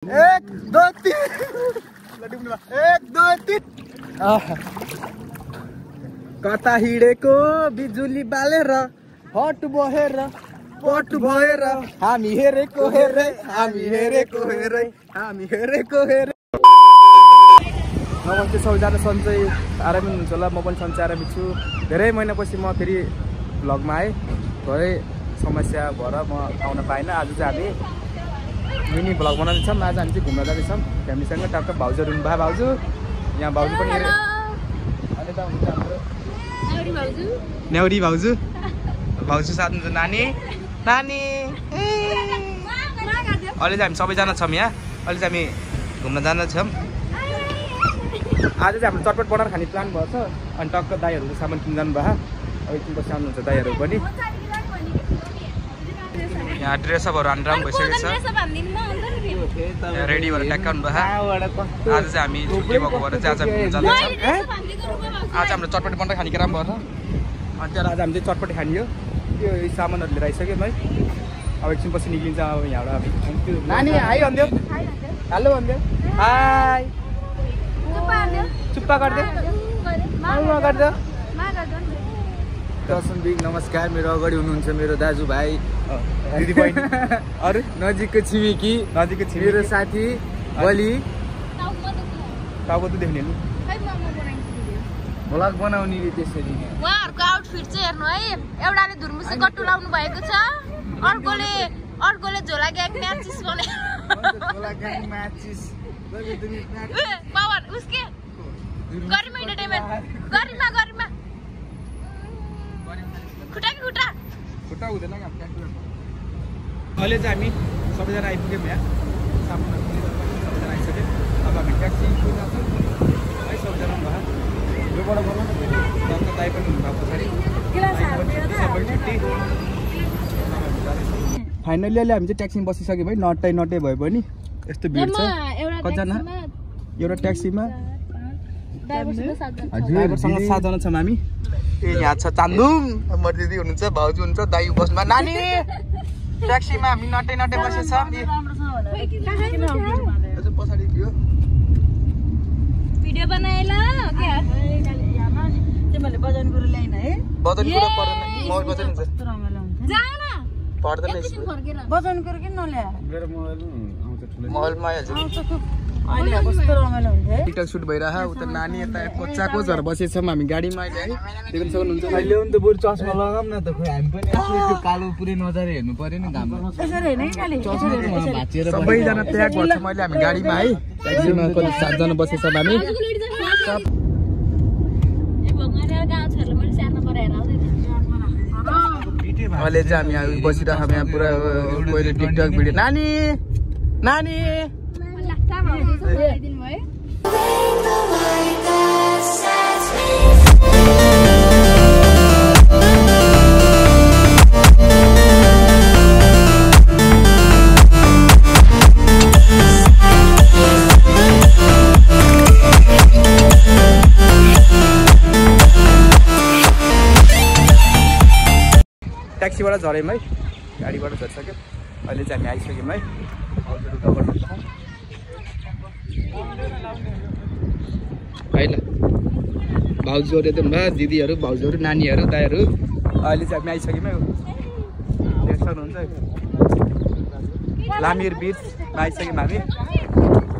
1 2 3 1 2 3 कता हिडेको बिजुली बालेर हट बहेर पट भएर हामी हेरेको हेरे हामी हेरेको हेरे हामी हेरेको हेरे। नमस्ते सबैजना, सन्चै आरामै हुनुहुन्छ होला। म पनि सन्चै आरामै छु। धेरै महिनापछि म फेरि भ्लगमा आएँ। थोरै समस्या भएर म आउन पाइनँ। आज चाहिँ हामी मिनी भ्लग बनाउँदैछौँ। आज हामी चाहिँ घुम्न जाँदैछौँ फ्यामिलीसँग। टक्क भाउजूहरू हुनुभयो। भाउजू यहाँ भाउजू पनि अनि त हुन्छ हाम्रो न्याउरी भाउजू। भाउजू साथ हुन्छ नानी नानी। अहिले चाहिँ हामी सबैजना छौँ यहाँ। अहिले चाहिँ हामी घुम्न जाँदैछौँ। आज चाहिँ हाम्रो चटपट बनाएर खाने प्लान भएको छ। अनि टक्क दाईहरूले सामान किन जानुभयो। अब एकछिन पछि आउनुहुन्छ दाईहरू पनि। यहाँ ड्रेसअपहरू हानेर पनि भइसकेको छ। रेडी भएर ट्याक्क आउनुभयो। आज चाहिँ हामी छुट्टी भएको भएर चाहिँ आज घुम्न जाँदैछौँ। आज हाम्रो चटपट बनाएर खाने कुरा पनि भयो। अनि त्यहाँ आज हामी चाहिँ चटपटी खाने हो। त्यो सामानहरू लिएर आइसक्यौँ है। अब एकछिन पछि निक्लिन्छ अब यहाँबाट। नानी हाई भन्दियो, हेलो भन्दियो, हाई चुप्पा गरिदियो गरिदियो। दर्शन बिग नमस्कार। मेरो अगाडि हुनुहुन्छ मेरो दाजुभाइ दिदी बहिनी अरू नजिकको छिमेकी मेरो साथी बलि। टाउको त देख्ने नि भ्लग बनाउने त्यसरी। उहाँहरूको आउटफिट चाहिँ हेर्नु है। एउटाले धुर्मुसे गट्टु लाउनु भएको छ, अर्कोले झोला ग्याङ म्याचिस बने। झोला ग्याङ म्याचिस पावर उसके गरिमा इन्टरटेनमेन्ट गरिमा खुट्टा कि खुट्टा हुँदैन। अहिले चाहिँ हामी सबैजना आइपुग्यौँ यहाँ। सामानहरू पनि सबैजना आइसक्यो। अब हामी ट्याक्सी कुदाउँछौँ है। सबैजना भयो योबाट गरौँ। अन्त दाइ पनि हुनुभयो पछाडि। सबै छुट्टी फाइनली अहिले हामी चाहिँ ट्याक्सीमा बसिसक्यौँ है। नटै भए पनि यस्तो भिड छ। कतिजना एउटा ट्याक्सीमा ड्राइभरसँग 7 जना छौँ हामी। यहाँ छ चान्दुङ म दिदी हुनुहुन्छ, भाउजू हुनुहुन्छ, दाइ बस्नुमा। नानी ट्याक्सीमा हामी नटै बसेछौँ। पछाडि भिडियो बनाए ल क्या तिमीले बजाउनु कुरो ल्याइन है। बजाउनु कुरो पर्दैन, म बजाउनु छ जाऊ न पर्दैन। बजाउनु कुरो किन नल्या? मेरो मोबाइलमा आइहाल्छ। अहिले कस्तो रमाइलो हुन्छ है। टिकटक सुट भइरह। उता नानी यता कोचाको झर बसेछौँ हामी गाडीमा अहिले है। देख्न सक्नुहुन्छ। अहिले पनि त बरु चस्मा लगाऊँ न त। खोइ हामी पनि त्यो कालो पुरै नजर हेर्नु पर्यो नि घाममा। यसरी हैन काली सबैजना प्याक भएछ। मैले हामी गाडीमा है ट्याक्सीमा कति 7 जना बसेछौँ हामी। अहिले चाहिँ हामी यहाँ बसिरहेको यहाँ पुरा पहिले टिकटक भिडियो। नानी नानी ट्याक्सीबाट झऱ्यौँ है। गाडीबाट झरिसक्यो। अहिले चाहिँ हामी आइसक्यौँ है। होइन भाउजूहरू एकदम भयो, दिदीहरू भाउजूहरू नानीहरू दाइहरू। अहिले चाहिँ हामी आइसक्यौँ है। देख्न सक्नुहुन्छ लामिर बिचमा आइसक्यौँ हामी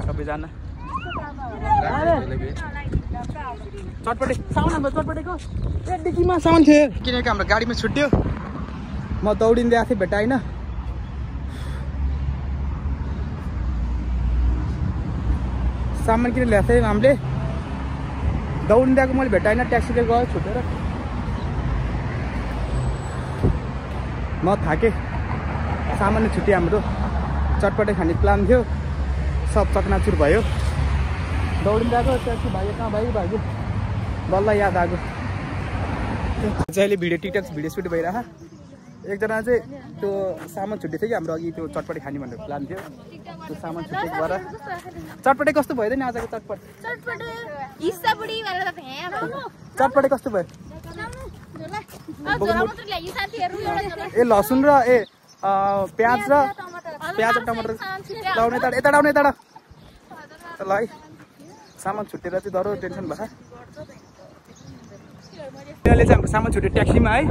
सबैजना। चटपटे सामान हाम्रो चटपटेको एकदेखिमा सामान थियो किनकि हाम्रो गाडीमा छुट्यो। म दौडिँदै आएको थिएँ भेटाइन। सामान किन ल्याएको थिएँ हामीले दौडिँदै आएको मैले भेटाइन। ट्याक्सीले गयो छुटेर। म थाकेँ। सामान छुट्यो हाम्रो। चटपटे खाने प्लान थियो, सब चकनाचुर भयो। दौडिँदै आएको ट्याक्सी भाइ कहाँ भाइ बल्ल याद आएको। अहिले भिडियो टिकटक भिडियो सुट भइरह। एकजना चाहिँ त्यो सामान छुट्टी थियो कि हाम्रो अघि त्यो चटपटे खाने भनेर प्लान थियो। त्यो सामान छुट्टी भएर चटपटे कस्तो भयो नि आजको चटपट? चटपटे कस्तो भयो? ए लसुन र प्याज र प्याज टमाटर लाउने यता आउने यता ल है सामान छुटेर चाहिँ डह्रो टेन्सन भयो अहिले चाहिँ हाम्रो सामान छुट्यो ट्याक्सीमा है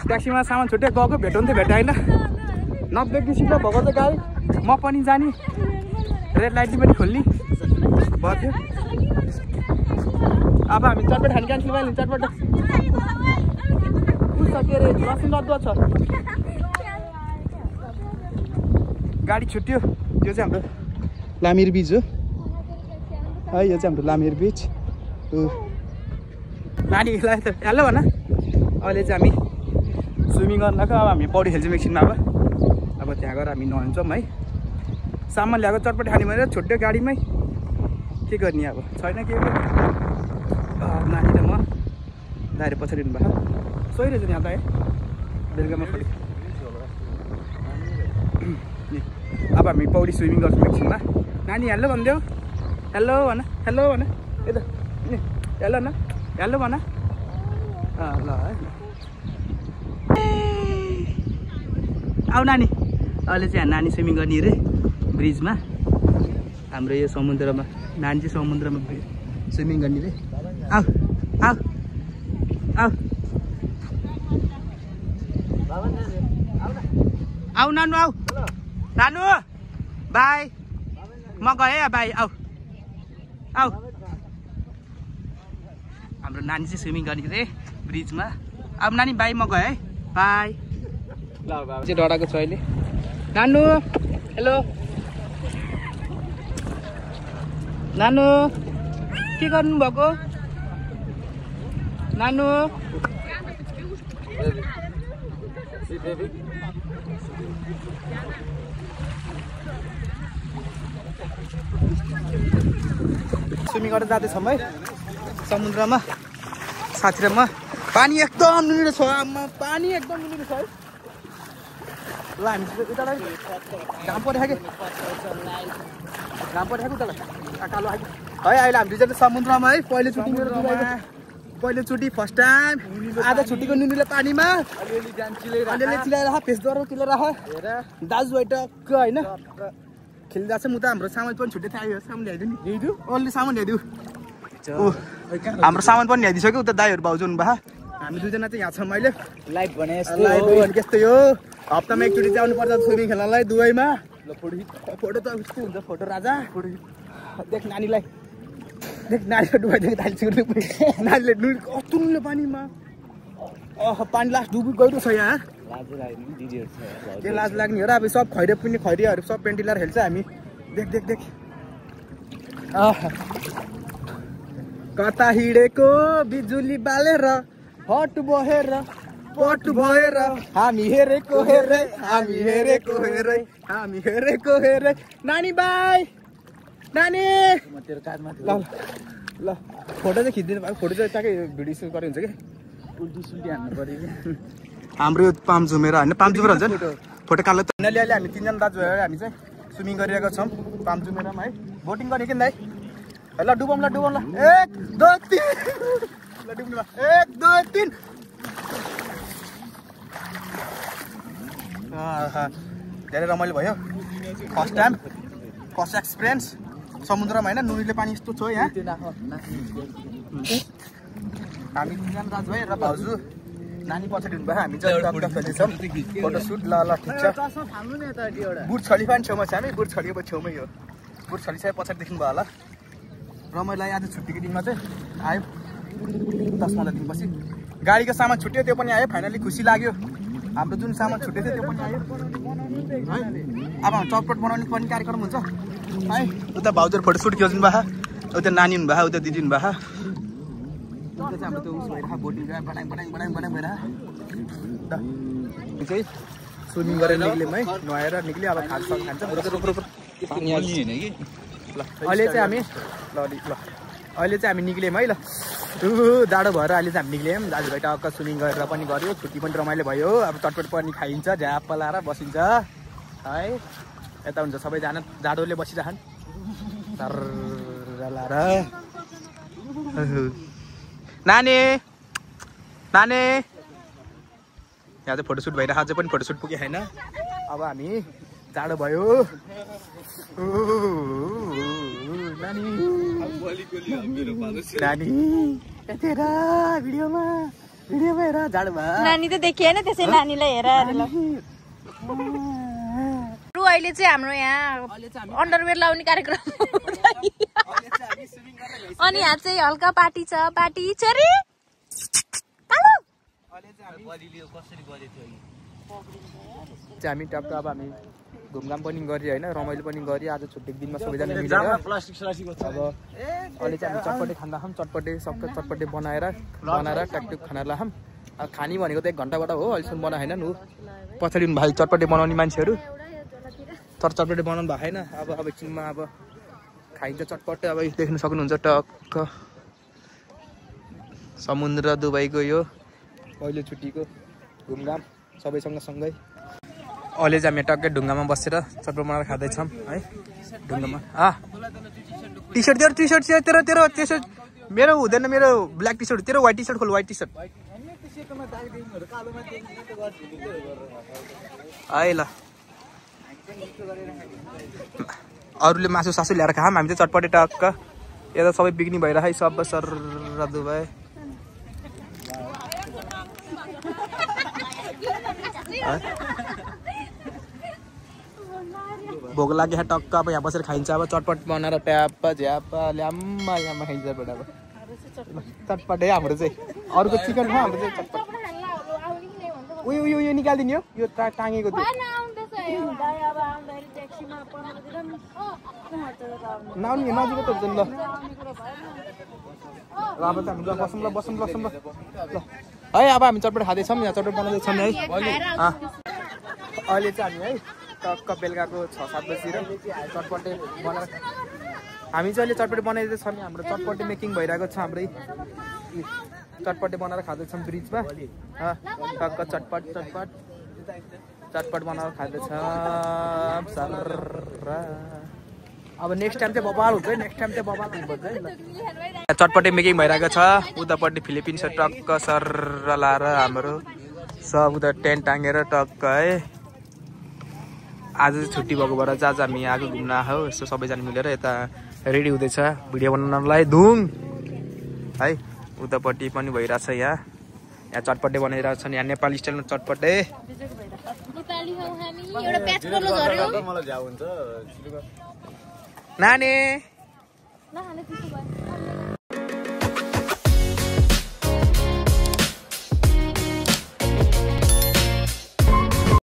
ट्याक्सीमा सामान छुट्यो गएको भेटौँ त भेटाएन 90 किसिमको भएको चाहिँ गाडी म पनि जाने रेड लाइट पनि खोल्ने भयो अब हामी चटपट खाने क्यान्सल भयो नि चटपट के अरे लसुन अदुवा छ गाडी छुट्यो यो चाहिँ हाम्रो लामिर बीच हो है यो चाहिँ हाम्रो लामिर बीच नानीलाई त हेलो भन अहिले चाहिँ हामी स्विमिङ गर्न गएको अब हामी पौडी खेल्छौँ एकछिनमा अब त्यहाँ गएर हामी नुहाउँछौँ है सामान ल्याएको चटपट खाने भनेर छुट्यो गाडीमै के गर्ने अब छैन के नानी र म दाइरे पछाडि हुनुभएको सोइरहेछ नि यहाँ त है बेलुकामा पढि अब हामी पौडी स्विमिङ गर्छौँ एकछिनमा नानी हेलो भनिदेऊ हेलो भन यता हेलो न हेलो भन ल है आऊ नानी अहिले चाहिँ नानी स्विमिङ गर्ने अरे ब्रिजमा हाम्रो यो समुद्रमा नानी चाहिँ समुद्रमा स्विमिङ गर्ने रे आऊ आऊ आऊ आऊ नानु आऊ नानु बाई म गएँ बाई आऊ आऊ हाम्रो नानी चाहिँ स्विमिङ गर्ने रे ब्रिजमा अब नानी बाई म गएँ बाई ल चाहिँ डराएको छ अहिले नानु हेलो नानु के गर्नु भएको नानु स्विमिङ गरेर जाँदैछौँ है समुद्रमा साथी र म पानी एकदम नुनिलो छ पानी एकदम नुनिलो छ है ल हामी उता घाम परेको उता कालो आयो है अहिले हामी दुईजना समुद्रमा है पहिलोचोटि फर्स्ट टाइम आधा छुट्टीको नुनिलो पानीमा अलिअलि चिलाएर फेसद्वारा चिलाएर दाजुभाइ टक्क होइन खेल्दा चाहिँ म त हाम्रो सामान पनि छुट्टै थियो सामान ल्याइदिनु ओन्ली सामान ल्याइदिउ हाम्रो सामान पनि ल्याइदिइसक्यो उता दाइहरू भाउजू हुनुभयो हामी दुईजना चाहिँ यहाँ छौँ अहिले लाइभ भने त्यस्तै हो हप्तामा एकचोटि चाहिँ आउनुपर्छ स्विमिङ खेल्नलाई दुवैमा फोटो त कस्तो हुन्छ फोटो राजा देख नानीलाई देख नानीको डुबाइदिएको थालिसक्यो नानीले कस्तो नुनिलो पानीमा पानी लास्ट डुबी गइरहेको छ यहाँ के लाज लाग्ने हो र अब सब खैरियाहरू सब पेन्टी लाएर खेल्छ हामी देख कता हिँडेको बिजुली बालेर हट भएर पट भएर हामी हेरेको नानी बाई नानी ल फोटो चाहिँ खिचिदिनु भएको फोटो चाहिँ ट्याक्कै भिडियो सुट गरे हुन्छ कि उल्टी सुल्टी हान्नु पऱ्यो कि हाम्रो यो पाम झुमेर होइन पाम झुमेर हुन्छ नि फोटो कालो त अहिले हामी तिनजना दाजुभाइ हामी चाहिँ स्विमिङ गरिरहेका छौँ पाम झुमेरमा है बोटिङ गर्ने कि दाइ ल डुबौँ ल 1 2 3 ल डुब्नु ल 1 2 3 धेरै रमाइलो भयो फर्स्ट टाइम फर्स्ट एक्सपिरियन्स समुद्रमा होइन नुनिलो पानी यस्तो छ यहाँ हामी तिनजना दाजुभाइ र भाउजू नानी पछाडि हुनुभयो हामी चाहिँ खेल्दैछौँ फोटोसुट ल ठिक छ बुट छली पनि छेउमा छ हामी बुट छलीको छेउमै हो बुट छली चाहिँ पछाडि देख्नु भयो होला रमाइलो आज छुट्टीको दिनमा चाहिँ आयो 10-15 दिनपछि गाडीको सामान छुट्यो त्यो पनि आयो फाइनली खुसी लाग्यो हाम्रो जुन सामान छुट्यो त्यो पनि आयो है अब चटपट बनाउने पनि कार्यक्रम हुन्छ है उता भाउजूहरू फोटोसुट खेल्नु भयो उता नानी हुनुभयो उता दिदी हुनुभयो उता चाहिँ हाम्रो त्यो उस भइरहेको बोटिङ बडाङ भइरहेको चाहिँ स्विमिङ गरेर निक्ल्यौँ है नुहाएर निक्ल्यो अब खान्छ रोक ल अहिले चाहिँ हामी अहिले चाहिँ हामी निक्ल्यौँ है ल जाडो भएर अहिले चाहिँ हामी निक्ल्यौँ दाजुभाइ टक्क स्विमिङ गरेर पनि गऱ्यो छुट्टी पनि रमाइलो भयो अब चटपट पनि खाइन्छ झ्याप लाएर बसिन्छ है यता हुन्छ सबैजना जाडोले बसिरहन् लाएर नानी यहाँ चाहिँ फोटोसुट भइरहेको अझै पनि फोटोसुट पुगे छैन अब हामी जाडो भयो नानी नानी हेर भिडियोमा हेर जाडो भयो नानी त देखिएन त्यसै नानीलाई हेर अहिले चाहिँ हाम्रो यहाँ अन्डरवेयर लाउने कार्यक्रम अनि यहाँ चाहिँ हल्का पार्टी छ पार्टी चरी हामी टक्क अब हामी घुमघाम पनि गरी होइन रमाइलो पनि गरी आज छुट्टीको दिनमा सबैजना मिलेर अब अहिले चाहिँ हामी चटपटे खाँदा खाऊँ चटपटे सबै चटपटे बनाएर ट्याकटुक खाना लाखौँ खाने भनेको त 1 घन्टाबाट हो अहिलेसम्म बनाएन नु पछाडि भाइ चटपटे बनाउने मान्छेहरू तर चटपटे बनाउनु भएको छैन अब एकछिनमा अब खाइन्छ चटपटे अब देख्न सक्नुहुन्छ टक्क समुद्र दुबईको यो पहिलो छुट्टीको घुमघाम सबैसँग सँगै अहिले चाहिँ हामी टक्कै ढुङ्गामा बसेर चटपट बनाएर खाँदैछौँ है ढुङ्गामा टी सर्ट तेरो मेरो हुँदैन मेरो ब्ल्याक टी सर्ट तेरो व्हाइट टी सर्ट खोल व्हाइट टी सर्ट है ल अरूले मासु सासु ल्याएर खाऊँ हामी चाहिँ चटपटे टक्क यता सबै बिक्री भइरहेको है सब सर दुबई भोक लाग्यो टक्क अब यहाँ बसेर खाइन्छ अब चटपट बनाएर ट्याप झ्याप ल्याम्मा ल्याम्मा खाइन्छ बेटा अब चटपट है हाम्रो चाहिँ अरूको चिकन खा हाम्रो चाहिँ चटपट उयो निकालिदिने हो यो टाँगेको थियो नआउने नजिकै त हुन्छ ल अब चाहिँ हामी बसौँ ल है अब हामी चटपट खाँदैछौँ यहाँ चटपट बनाउँदैछौँ है अहिले चाहिँ हामी है टक्क बेलुकाको 6-7 बजीतिर चटपटे बनाएर हामी चाहिँ अहिले चटपटे बनाइदिँदैछौँ हाम्रो चटपटे मेकिङ भइरहेको छ हाम्रै चटपटे बनाएर खाँदैछौँ ब्रिजमा टक्क चटपट बनाएर खाँदैछौँ अब नेक्स्ट टाइम चाहिँ बबाल हुन्छ है नेक्स्ट टाइम चाहिँ बबाल हुन्छ है चटपटे मेकिङ भइरहेको छ उतापट्टि फिलिपिन्स टक्क सर लाएर हाम्रो सब उता टेन्ट टाँगेर टक्क है आज चाहिँ छुट्टी भएको भएर आज हामी आगो घुम्न आयो यसो सबैजना मिलेर यता रेडी हुँदैछ भिडियो बनाउनलाई धुम है उतापट्टि पनि भइरहेछ यहाँ चटपटे बनाइरहेको छ यहाँ नेपाली स्टाइलमा चटपटे नानी